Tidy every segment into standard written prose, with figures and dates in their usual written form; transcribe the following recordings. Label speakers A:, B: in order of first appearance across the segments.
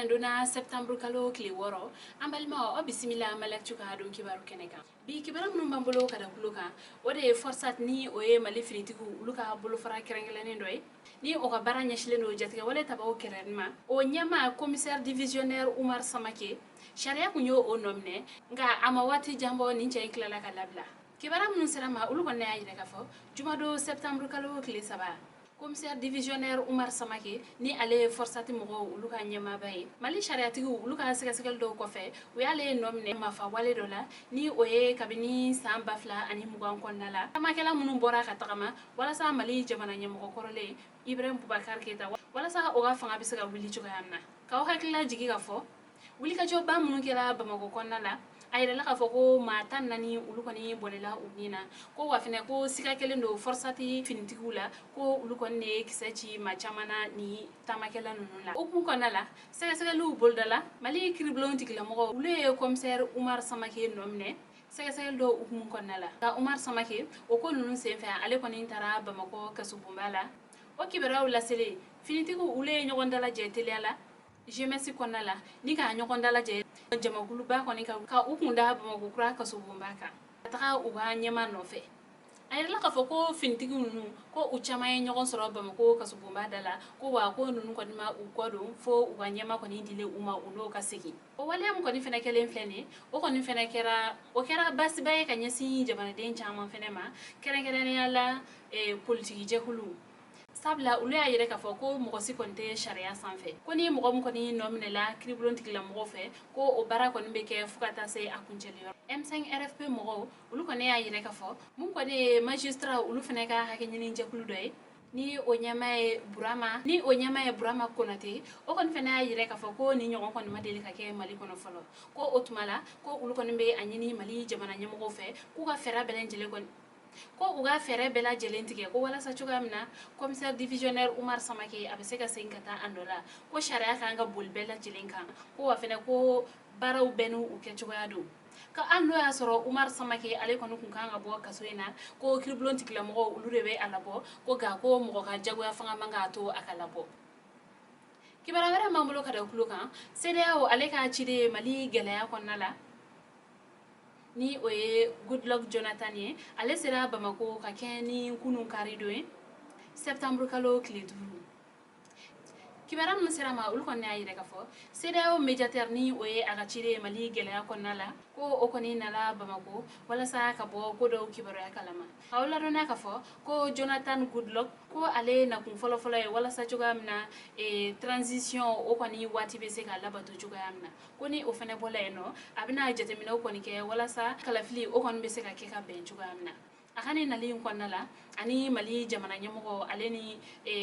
A: Ntɛnɛndon septembre kalo tile 6, an balimaw, aw bisimila Maliactu ka don kibaru kɛnɛ kan. Bi kibaru minnu b'an bolo ka da kulo kan, o de ye FORSAT, ni o ye Mali finitigiw olu ka bolofara kɛrɛnkɛrɛnnen dɔ ye, ni o ka baara ɲɛsilen don jatigɛwale tabaw kɛlɛli ma. O ɲɛmaa, commissaire divisionnaire Umar Samake, sariya kun y'o o nɔ minɛ, nka a ma waati jan bɔ, nin cɛ in tilala ka labila. Kibaruya minnu sera ma, olu kɔni y'a yira k'a fɔ jumadon septembre kalo tile 3, commissaire divisionnaire Umar Samake, ni ale ye FORSAT mɔgɔw olu ka ɲɛmaaba ye, Mali sariyatigiw olu ka sɛgɛsɛgɛli dɔw kɔfɛ, u y'ale nɔ minɛ mafa wale dɔ la, ni o ye kabini san 2020 kɔnɔna la, taamakɛla minnu bɔra ka tagama walasa Mali jamana ɲɛmɔgɔ kɔrɔlen Ibrahim Boubacar Keita, walasa o ka fanga bɛ se ka wuli cogoya min na. K'aw hakilila jigi ka fɔ wulikajɔba minnu kɛra Bamakɔ kɔnɔna la, a yirala k'a fɔ ko maa 14 olu kɔni bɔnɛla u ni na, ko wa fɛnɛ ko siga kɛlen don FORSAT finitigiw la, ko olu kɔni de ye kisɛ ci maa caman na ni taamakɛla ninnu la. O hukumu kɔnɔna la, sɛgɛsɛgɛliw bolodala. Mali kiiribulon tigilamɔgɔw olu ye commissaire Umar Samake nɔ minɛ sɛgɛsɛgɛli dɔw hukumu kɔnɔna la. Nka Umar Samake, o ko ninnu senfɛ, ale kɔni taara Bamakɔ kasobonba la. O kibaruyaw laselen, finitigiw olu ye ɲɔgɔn dalajɛ teliya la GMS kɔnɔna la, ni k'a ɲɔgɔn dalajɛ jamakuluba kɔni ka u kun da Bamakɔ kura kasobonba kan ka taga u ka ɲɛma nɔfɛ. A yirala k'a fɔ ko finitigiw ninnu, ko u caman ye ɲɔgɔn sɔrɔ Bamakɔ kasobonba da la, ko wa ko ninnu kɔni ma u kɔ don fo u ka ɲɛma kɔni dilen u ma, u n'o ka segin. O waleya min kɔni fɛnɛ kɛlen filɛ nin ye, o kɔni fɛnɛ kɛra, o kɛra baasiba ye ka ɲɛsin jamanaden caman fɛnɛ ma, kɛrɛnkɛrɛnnenya la politiki jɛkuluw, sabula olu y'a yɛrɛ k'a fɔ ko mɔgɔ si kɔni tɛ sariya sanfɛ, ko ni mɔgɔ min kɔni nɔ minɛla kiiribulon tigilamɔgɔw fɛ, ko o baara kɔni bɛ kɛ fo ka taa se a kuncɛli yɔrɔ. M5 RFP mɔgɔw olu kɔni y'a yɛrɛ k'a fɔ mun kɔni ye magistrat olu fɛnɛ ka hakɛ ɲini jɛkulu dɔ ye, ni o ɲɛmaa ye Burama Konate, o kɔni fɛnɛ y'a yɛrɛ k'a fɔ ko ni ɲɔgɔn kɔni ma deli ka kɛ Mali kɔnɔ fɔlɔ, ko o tuma la ko olu kɔni bɛ a ɲini Mali jamana ɲɛmɔgɔw fɛ k'u ka fɛɛrɛ bɛɛ lajɛlen kɔni, ko u ka fɛɛrɛ bɛɛ lajɛlen tigɛ, ko walasa cogoya min na commissaire divisionnaire Umar Samake a bɛ se ka segin ka taa a nɔ la, ko sariya kan ka boli bɛɛ lajɛlen kan, ko wa fɛnɛ ko baaraw bɛɛ n'u kɛcogoya don, ka hali n'o y'a sɔrɔ Umar Samake ale kɔni kun kan ka bɔ kaso in na, ko kiiribulon tigilamɔgɔw olu de bɛ a labɔ, ko nka ko mɔgɔ ka jagoya fanga man k'a to a ka labɔ. Kibaruya wɛrɛ b'an bolo ka da kulo kan, CEDEAO ale ka ciden Mali gɛlɛya kɔnɔna la, ni o ye Goodluck Jonathan ye, ale sera Bamako ka kɛ ni kunun kari don ye, septembre kalo tile 5. Kibaruya minnu sera ma, olu kɔni y'a yira k'a fɔ CEDEAO médiateur, ni o ye a ka ciden ye Mali gɛlɛya kɔnɔna la, ko o kɔni nana Bamako walasa ka bɔ ko dɔw kibaruya kalama. K'aw ladɔnniya k'a fɔ ko Jonathan Goodluck, ko ale nakun fɔlɔfɔlɔ ye walasa cogoya min na transition o kɔni waati bɛ se ka labato cogoya min na, ko ni o fɛnɛ bɔla yen nɔ, a bɛna jateminɛw kɔni kɛ walasa kalafili o kɔni bɛ se ka kɛ ka bɛn cogoya min na. A ka nin nali in kɔnɔna la, ani Mali jamana ɲɛmɔgɔ ale ni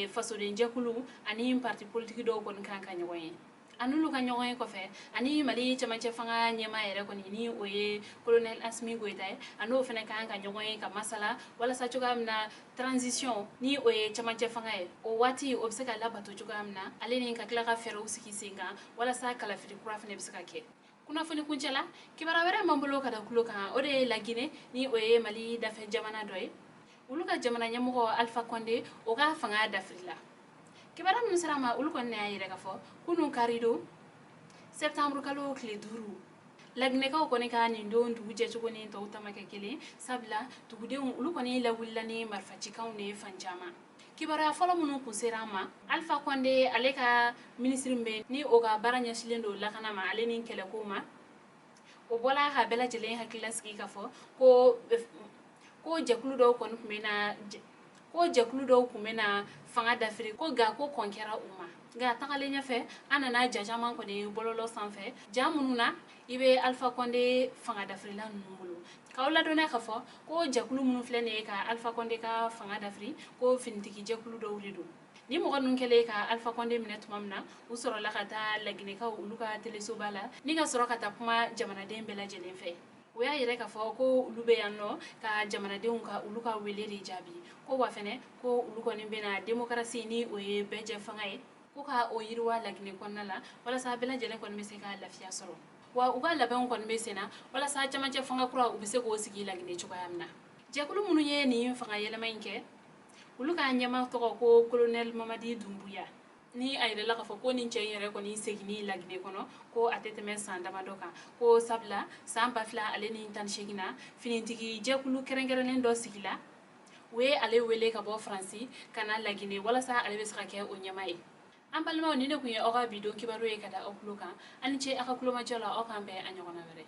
A: fasodenjɛkulu ani parti politique dɔw kɔni kan ka ɲɔgɔn ye. A n'olu ka ɲɔgɔn ye kɔfɛ, ani Mali cɛmancɛ fanga ɲɛmaa yɛrɛ kɔni, ni o ye colonel Asimi Goyita ye, a n'o fɛnɛ kan ka ɲɔgɔn ye ka masala walasa cogoya min na transition, ni o ye cɛmancɛ fanga ye, o waati o bɛ se ka labato cogoya min na, ale ni ka tila ka fɛɛrɛw sigi sen kan walasa kalafili kura fɛnɛ bɛ se ka kɛ. Kunnafoni kuncɛ la, kibaruya wɛrɛ m'an bolo ka da kulo kan, o de ye Laginɛ, ni o ye Mali dafɛ jamana dɔ ye, olu ka jamana ɲɛmɔgɔ Alpha Condé, o ka fanga dafirila. Kibaruya minnu sera ma, olu kɔni y'a yira k'a fɔ kunun kari don, septembre kalo tile 5, Laginɛkaw kɔni ka nin don dugu jɛcogo ni tɔw ta ma kɛ kelen, sabula dugudenw olu kɔni lawulila ni marifacikanw de ye fan caman. Kibaruya fɔlɔ minnu kun sera an ma, Alpha Condé ale ka minisiri min bɛ, ni o ka baara ɲɛsilen don lakana ma ale ni kɛlɛko ma, o bɔla ka bɛɛ lajɛlen hakilila sigi k'a fɔ ko jɛkulu dɔw kɔni tun bɛ na, ko jɛkulu dɔw tun bɛ na fanga dafiri, ko nka ko kɔn kɛra u ma. Nka tagalen ɲɛfɛ, an nana ja caman kɔni bɔlɔlɔ sanfɛ, ja minnu na i bɛ Alpha Condé fanga dafirila ninnu bolo. K'aw ladɔnniya k'a fɔ ko jɛkulu minnu filɛ nin ye ka Alpha Condé ka fanga dafiri, ko finitigi jɛkulu dɔw de don. Ni mɔgɔ ninnu kɛlen ka Alpha Condé minɛ tuma min na, u sɔrɔla ka taa Laginɛkaw olu ka telesoba la, ni ka sɔrɔ ka taa kuma jamanaden bɛɛ lajɛlen fɛ. O y'a yɛrɛ k'a fɔ ko olu bɛ yan nɔ ka jamanadenw ka olu ka wele de jaabi, ko wa fɛnɛ ko olu kɔni bɛna démocratie, ni o ye bɛɛ jɛ fanga ye, ko ka o yiriwa Laginɛ kɔnɔna la walasa bɛɛ lajɛlen kɔni bɛ se ka lafiya sɔrɔ, wa u ka labɛnw kɔni bɛ sen na walasa cɛmancɛ fanga kura u bɛ se k'o sigi Laginɛ cogoya min na. Jɛkulu minnu ye nin fanga yɛlɛma in kɛ, olu ka ɲɛmaa tɔgɔ ko colonel Mamadi Doumbouya. Ni a yirala k'a fɔ ko nin cɛ in yɛrɛ kɔni seginni Laginɛ kɔnɔ, ko a tɛ tɛmɛ san damadɔ kan, ko sabula san 2018 na, finitigi jɛkulu kɛrɛnkɛrɛnnen dɔ sigila, u ye ale wele ka bɔ Faransi ka na Laginɛ walasa ale bɛ se ka kɛ o ɲɛmaa ye. An balimaw, ni ne tun ye aw ka bi don kibaru ye ka da aw tulo kan. Aw ni ce aw ka kulomajɔ la. Aw k'an bɛn a ɲɔgɔnna wɛrɛ.